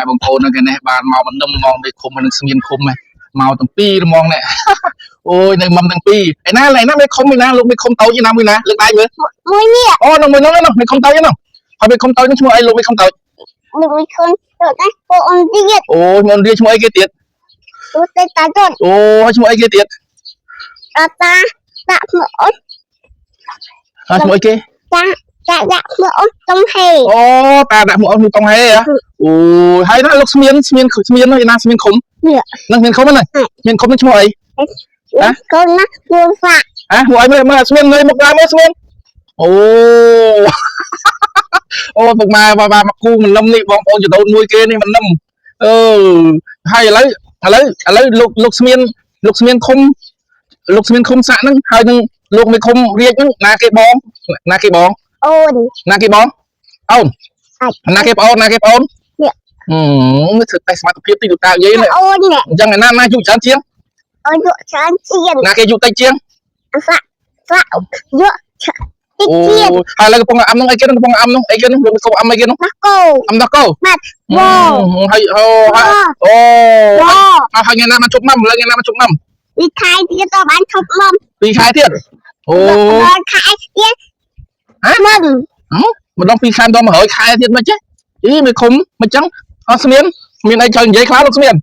បងប្អូននៅគេនេះបានមកមិននឹមមកមេឃុំនិងស្មៀនឃុំហ្នឹងមកទាំងពីរហ្មងនេះ អូយនៅមុំទាំងពីរឯណាឯណាមេឃុំឯណាលោកមេឃុំតូចឯណាមួយណាលើកដៃមើល មួយនេះ អូនៅមួយនោះនោះមេឃុំតូចនោះហើយមេឃុំតូចនោះឈ្មោះអីលោកមេឃុំតូច មួយខុនទៅតែពូអនទៀត អូយមុនរៀនឈ្មោះអីគេទៀត ទៅតែតាជន់ អូហើយឈ្មោះអីគេទៀត តាតាដាក់មកអូន ហើយឈ្មោះអីគេ តាតាដាក់មកអូនតុងហេ អូតាដាក់ឈ្មោះអូនឈ្មោះតុងហេហ៎អូយហើយណាលោកស្មៀនស្មៀនស្មៀននោះឯណាស្មៀនឃុំ នេះ នឹងស្មៀនឃុំហ្នឹងស្មៀនឃុំនោះឈ្មោះអី កូនណាមួហ្វាក់ ហ៎ឈ្មោះអីមើលមើលស្មៀននៅមុខដើមមើលស្មៀនអូ អូពុកម៉ែបាបាមកគូមិនលឹមនេះបងប្អូនចដូនមួយគេនេះមិនលឹមអឺហើយឥឡូវឥឡូវឥឡូវលោកលោកស្មៀនលោកស្មៀនឃុំលោកស្មៀនឃុំសាក់ហ្នឹងហើយនឹងលោកមេឃុំរាជហ្នឹងណាគេបងណាគេបង អូន ណាគេបងអូន អាច ណាគេប្អូនណាគេប្អូន នេះ ហឹមធ្វើតេស្តសមត្ថភាពតិចលោកតានិយាយនេះ អូននេះ អញ្ចឹងឯណាណាយុច្រើនជាង អូនយកច្រើនជាង ណាគេយុតិចជាង ហ្វាក់ហ្វាក់យកតិច អូ ជាង ហើយឥឡូវកំពុងអាំនោះអីគេនោះកំពុងអាំនោះអីគេនោះលោកមេឃុំអាំអីគេនោះ ណាកោ អាំដោះគោ បាទ វ៉ហើយអូហើយអូ វ៉ ហើយហើយថ្ងៃណាមកជប់ម៉ាំឥឡូវថ្ងៃណាមកជប់ម៉ាំ ពីខែទៀតទៅបានឈប់មុំ ពីរខែទៀតអូ ដល់ខែទៀត ហ៎ មុំ ម្ដងពីរខែម្ដង100ខែទៀតមិនចេះអីមេឃុំមិនចឹងអត់ស្មៀនមានអីចង់និយាយខ្លះលោកស្មៀន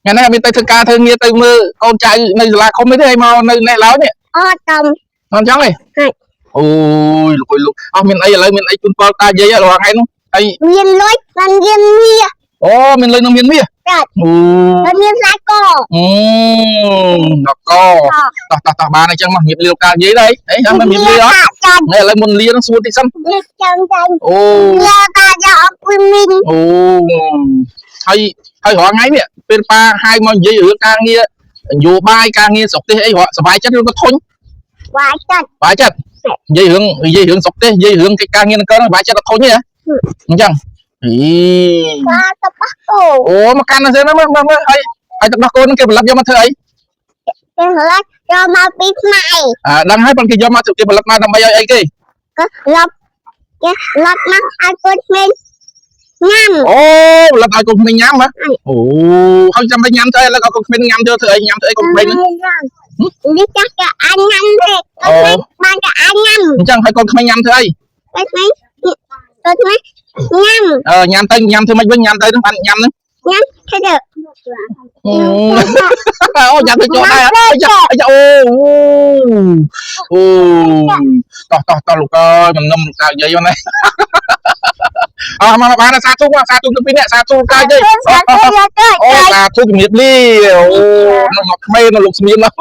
ថ្ងៃនេះអត់មានទៅធ្វើការធ្វើងារទៅមើលកូនចៅនៅសាលាឃុំនេះទេឲ្យមកនៅនេះឡើយនេះ អត់តំ អត់ចឹងទេ ហើយ អូយលោកអុយលោកអស់មានអីឥឡូវមានអីជូនពលតាយាយរាល់ថ្ងៃនោះហើយ មានលុយបានមានមាស អូមានលុយនឹងមានមាស បាទ អូ ហើយមានខ្សែក អឺដល់កតោះតោះតោះបានអញ្ចឹងមកញៀបលាលោកតាយាយដែរអីហ្នឹងមានលាអត់ ចាន់ នេះឥឡូវមុនលានឹងសួរតិចសិន នេះចឹងចឹង អូ លាតាយកអពុយមីង អូហើយហើយរាល់ថ្ងៃនេះពេលប៉ាហៅមកនិយាយរឿងការងារនយោបាយការងារស្រុកទេសអីរាល់សប្បាយចិត្តឬក៏ធុញ វាយចាត់ សប្បាយចិត្តនិយាយរឿងនិយាយរឿងស្រុកទេសនិយាយរឿងកិច្ចការងារនឹងកើសប្បាយចិត្តអត់ធុញទេហ៎អញ្ចឹងអី កាទៅបោះគោ អូមកកាន់ទៅមើលមើលមើលហើយហើយទឹកដោះគោនឹងគេផលិតយកមកធ្វើអី គេហត់យកមកពីខ្មែរ អាដឹងហើយប៉ុន្តែគេយកមកគេផលិតមកដើម្បីឲ្យអីគេ ក៏លប់គេលប់មកឲ្យកូនក្មេងញ៉ាំ អូផលិតឲ្យកូនក្មេងញ៉ាំហ៎អូហើយចាំទៅញ៉ាំទៅឥឡូវឲ្យកូនក្មេងញ៉ាំទៅធ្វើអីញ៉ាំធ្វើអីកូនក្មេងហ្នឹង នេះចាស់គេអញញ៉ាំទេកូនក្មេងបានគេអញញ៉ាំ អញ្ចឹងហើយកូនក្មេងញ៉ាំធ្វើអី កូនក្មេងកូនក្មេងញ៉ាំ អឺញ៉ាំទៅញ៉ាំធ្វើម៉េចវិញញ៉ាំទៅហ្នឹងបានញ៉ាំហ្នឹង ញ៉ាំធ្វើទៅ អូញ៉ាំទៅចូលដែរអាយ៉ាអាយ៉ាអូអូតោះតោះតោះលោកអើយមិននឹមលោកតានិយាយហ្នឹងណាអស់មកបានសាធុសាធុទៅពីនេះសាធុតានិយាយ សាធុយកទៅ អូសាធុជំរាបលាអូនោះមកក្មេងលោកស្មៀននោះ